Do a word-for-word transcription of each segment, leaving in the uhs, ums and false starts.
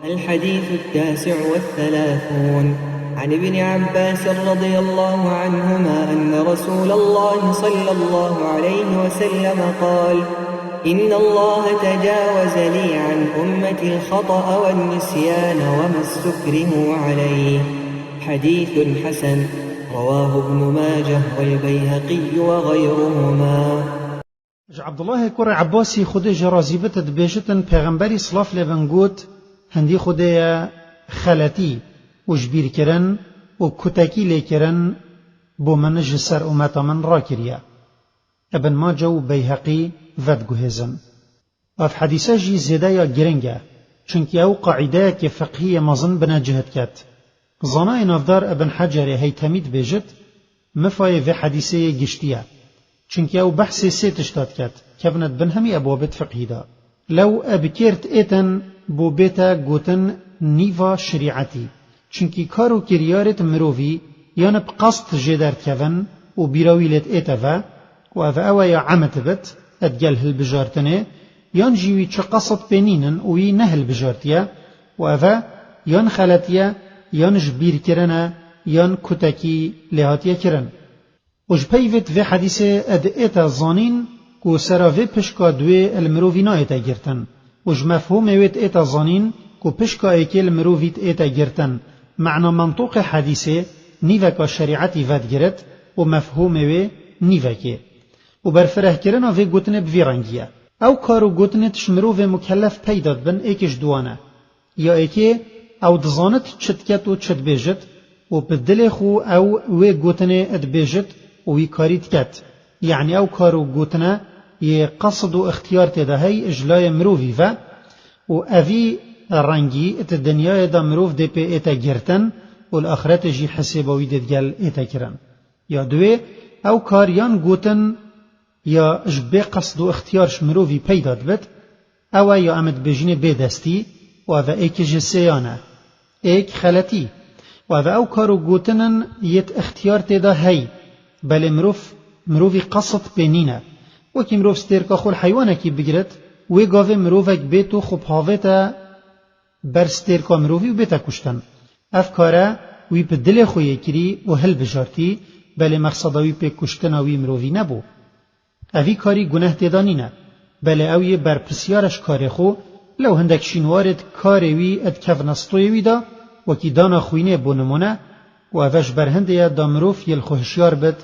الحديث التاسع والثلاثون. عن ابن عباس رضي الله عنهما أن رسول الله صلى الله عليه وسلم قال: إن الله تجاوز لي عن أمتي الخطأ والنسيان وما استكرهوا عليه. حديث حسن، رواه ابن ماجه والبيهقي وغيرهما. Ji Abdullahê kurê Ebbasî Xwedê jê razî bit dibêjitin, Pêxemberî silav lê bin got, hindî Xwedê ye xeletî û ji bîr kirin û kutekî lê kirin bo min ji ser umeta min rakiriye. Ibn Mace û Beyheqî vediguhêzin. Ev hedîse jî zêde ya giring e, çunkî ew qaîdeyeke fiqhî yê mezin binecih diket. Zanayê navdar Ibn Hecerê Heytemî dibêjit, mifayê vê hedîsê yê giştî ye. Çunkî ew behsê sê tişta diket, kevnet bin hemî ebwabêt fiqhî de. Lew e bi kêr diêtin bo bête gotin nîva şerîetî. Çunkî kar û kiryarêt mirovî yan bi qest jê derdikevin û bîra wî lê diête ve û ev ew e ya emid bit, digel hilbijartinê, yan jî wî çi qesd pê nînin û wî nehilbijartiye û ev e yan xeletiye, yan ji bîr kirine, yan kutekî lê hatiye kirin. Û ji peyvêt vê hedîsê diête zanîn ku sera vê pişka duê li mirovî naête girtin. Û ji mefhûmê wê diête zanîn ku pişka êkê li mirovî diête girtin. Mena mentûqê hedîsê nîveka şerîetî vedigirit û mefhûmê wê nîvekê. Û berfirehkirina vê gotinê bi vî rengî ye. Ew kar û gotinêt ji mirovê mukellef peyda dibin êkê ji duwan e. Ya êkê ew dizanit çi diket û çi dibêjit û bi dilê xwe ew wê gotinê dibêjit û wî karî diket. Yanî ew kar û gotine yê qesd û ixtiyar tê de hey ji layê mirovî ve û evî rengî di dinyayê de mirov dê pê ête girtin û li axretê jî hisêba wî dê digel ête kirin. Ya duê ew kar yan gotin ya ji bê qesd û ixtiyar ji mirovî peyda dibit, ew e ya em dibêjinê bê destî û ev e êkê ji sêyan e. Êk xeletî. Û ev e ew kar û gotinin yêt ixtiyar tê de hey, belê mirov, mirovî qesd pê nîne. Wekî mirov stêrka xwe li heywanekî bigirit, wê gavê mirovek bêt û xwe bhavête ber stêrka mirovî û bête kuştin. Ev kare wî bi dilê xwe yê kirî û hilbijartî, belê mexseda wî pê kuştina wî mirovî nebû. Evî karî guneh tê de nîne, belê ew yê berpirsiyar e ji karê xwe, lew hindek şînwarêt karê wî dikevine stoyê wî de, wekî dana xwînê bo nimûne, û ev e ji ber hindê ye da mirov yê li xwe hişyar bit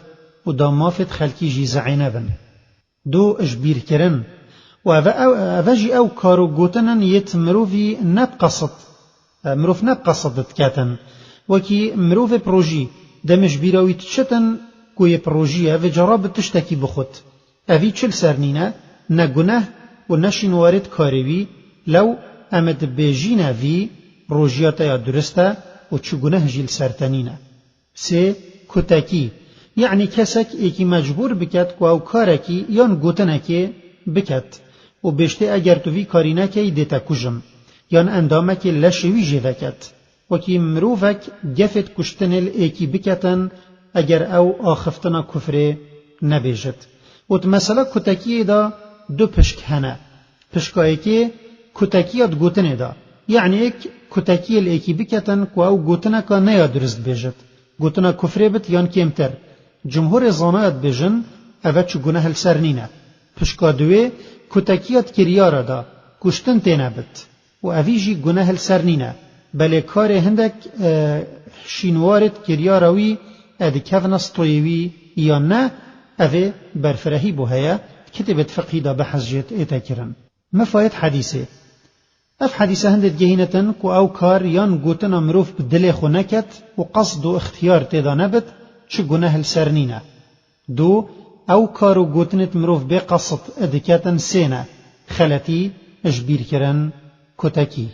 û da mafêt xelkî jî ze'ê nebin. Du, ji bîr kirin. Û ev e, ev e jî ew kar û gotinên yêt mirovî ne bi qesid, e, mirov ne bi qesid diketin. Wekî mirovê bi rojî, demê ji bîra wî diçitin ku yê bi rojî ye, vê cara bi tiştekî bixwit. Evî çi li ser nîne, ne guneh û ne şînwarêt karê wî, lew em ê dibêjîne vî, rojiya te ya durist e û çi guneh jî li ser te nîne. Sê, kutekî, yanî kesek êkî mecbûr biket ku ew karekî yan gotinekê biket û bêjtê eger tu vî karî nekey dê te kujim, yan endamekê leşê wî jê veket. Wekî mirovek gefêt kuştinê li êkî biketin eger ew axiftina kufrê nebêjit. Û di mesela kutekiyê de du pişk hene. Pişka êkê kutekiya di gotinê de. Yanî êk kutekiyê li êkî biketin ku ew gotineka ne ya durist bêjit. Gotina kufrê bit yan kêmtir. Cumhurê zanaya dibêjin, ev e çi guneh li ser nîne. Pişka duê kutekiya di kiryara de, kuştin têne bit. Û evî jî guneh li ser nîne. Belê karê hindek, e, şînwarêt kiryara wî e dikevine stoyê wî yan ne, ev ê berfirehî bo heye, di kitêbêt fiqhî de behs jêt ête kirin. Mifayêt hedîsê. Ev hedîse hindê digehînetin ku ew kar yan gotina mirov bi dilê xwe neket û qesd û ixtiyar tê de nebit, çi guneh li ser nîne. Du, ew kar û gotinêt mirov bê qesid diketin sê ne, xeletî, ji bîr kirin, kutekî.